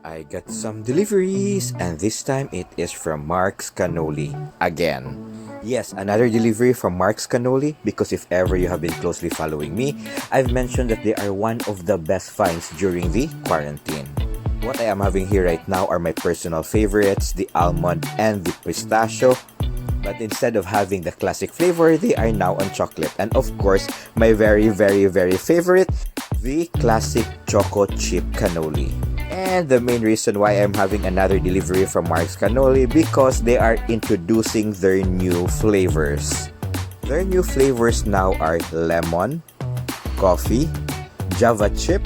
I got some deliveries, and this time it is from Mark's Cannoli again. Yes, another delivery from Mark's Cannoli, because if ever you have been closely following me, I've mentioned that they are one of the best finds during the quarantine. What I am having here right now are my personal favorites, the almond and the pistachio. But instead of having the classic flavor, they are now on chocolate. And of course, my very, very, very favorite, the classic choco chip cannoli. And the main reason why I'm having another delivery from Mark's Cannoli, because they are introducing their new flavors. Their new flavors now are lemon, coffee, Java chip,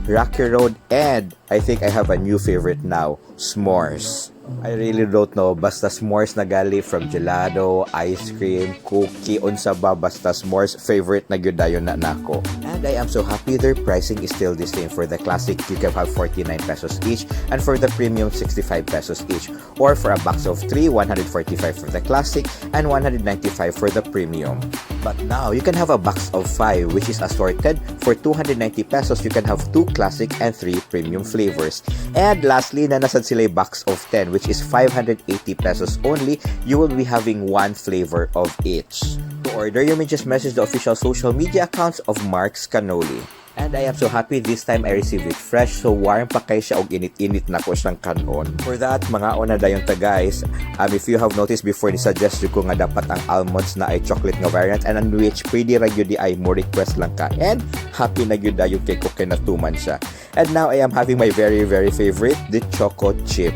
Rocky Road, and I think I have a new favorite now, s'mores. I really don't know. Basta s'mores na gali from gelato, ice cream, cookie, unsa ba, basta s'mores, favorite na gyud dayon na nako. And I am so happy their pricing is still the same. For the classic, you can have 49 pesos each, and for the premium, 65 pesos each. Or for a box of 3, 145 for the classic and 195 for the premium. But now, you can have a box of 5, which is assorted. For 290 pesos, you can have 2 classic and 3 premium flavors. And lastly, naa na sad sila box of 10, which is 580 pesos only. You will be having one flavor of each. To order, you may just message the official social media accounts of Mark's Cannoli. And I am so happy this time I received it fresh, so warm pa kay siya og init-init na ko siyang kanon. For that, mangaon na dayon ta, guys. If you have noticed before, ni-suggest ko nga dapat ang almonds naay chocolate nga variant, and on which pwede ra gyud ay mo request lang ka. And happy na gyud dayon kay ko kay natuman siya. And now I am having my very, very favorite, the choco chip.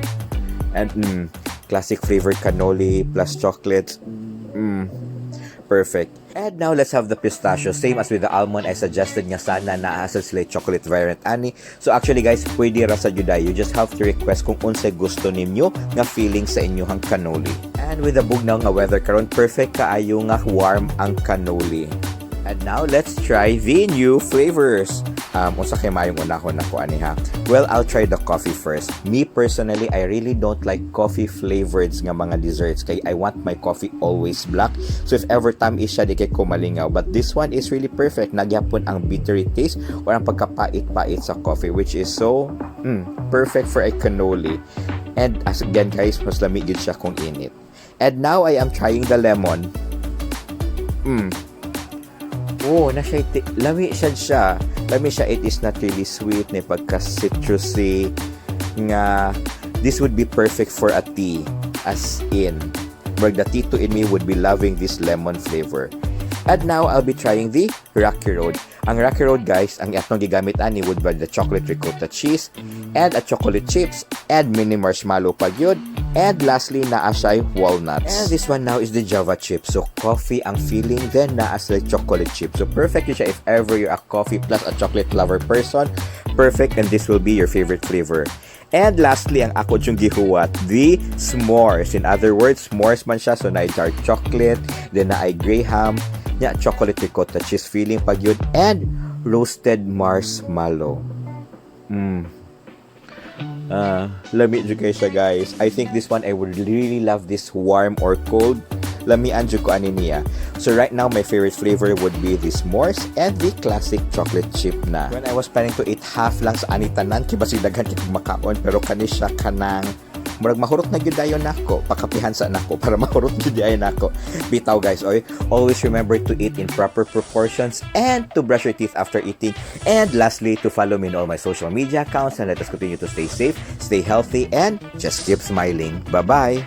And classic flavor cannoli plus chocolate. Perfect. And now let's have the pistachio. Same as with the almond, I suggested nga sana naa sad sila chocolate variant ani. So actually, guys, pwede ra sa juday. You just have to request kung unsay gusto ninyo nga feeling sa inyong cannoli. And with the bugnaw nga weather karon, perfect kaayo nga warm ang cannoli. And now let's try the new flavors. Unsa kay maayong unahon nako ani ha? Well, I'll try the coffee first. Me personally, I really don't like coffee flavored nga mga desserts kay I want my coffee always black. So if ever tam-is siya, di kay ko malingaw. But this one is really perfect. Naa gyapon ang bittery taste or ang pagkapait-pait sa coffee, which is so perfect for a cannoli. And as again, guys, mas lami gyud siya kung init. And now I am trying the lemon. Oh, na siya lami siya siya. Lami siya. It is not really sweet ni pagka citrusy nga this would be perfect for a tea, as in. Murag the tito in me would be loving this lemon flavor. And now I'll be trying the Rocky Road. Ang Rocky Road, guys, ang atong gigamit ani would be the chocolate ricotta cheese and a chocolate chips and mini marshmallow pa gyud. And lastly, naa siya'y walnuts. And this one now is the Java chip. So coffee ang feeling, then naa sila chocolate chip. So perfect yun siya if ever you're a coffee plus a chocolate lover person. Perfect, and this will be your favorite flavor. And lastly, ang ako yung gihuwat, the s'mores. In other words, s'mores man siya. So, naay dark chocolate, then naay graham, nya chocolate ricotta cheese feeling pag yun, and roasted marshmallow. Ah, lami jud kay siya, guys. I think this one I would really love this warm or cold. Lamian jud ko ani niya. So right now my favorite flavor would be the s'mores and the classic chocolate chip na. When I was planning to eat half lang sa ani tanan kay basig daghan kay kog makaon, pero kani siya kanang murag mahurot na gyud dayon nako. Pakapihan sa nako para mahurot gyud dayon nako. Bitaw, guys, oy, always remember to eat in proper proportions and to brush your teeth after eating, and lastly, to follow me in all my social media accounts, and let us continue to stay safe, stay healthy, and just keep smiling. Bye bye.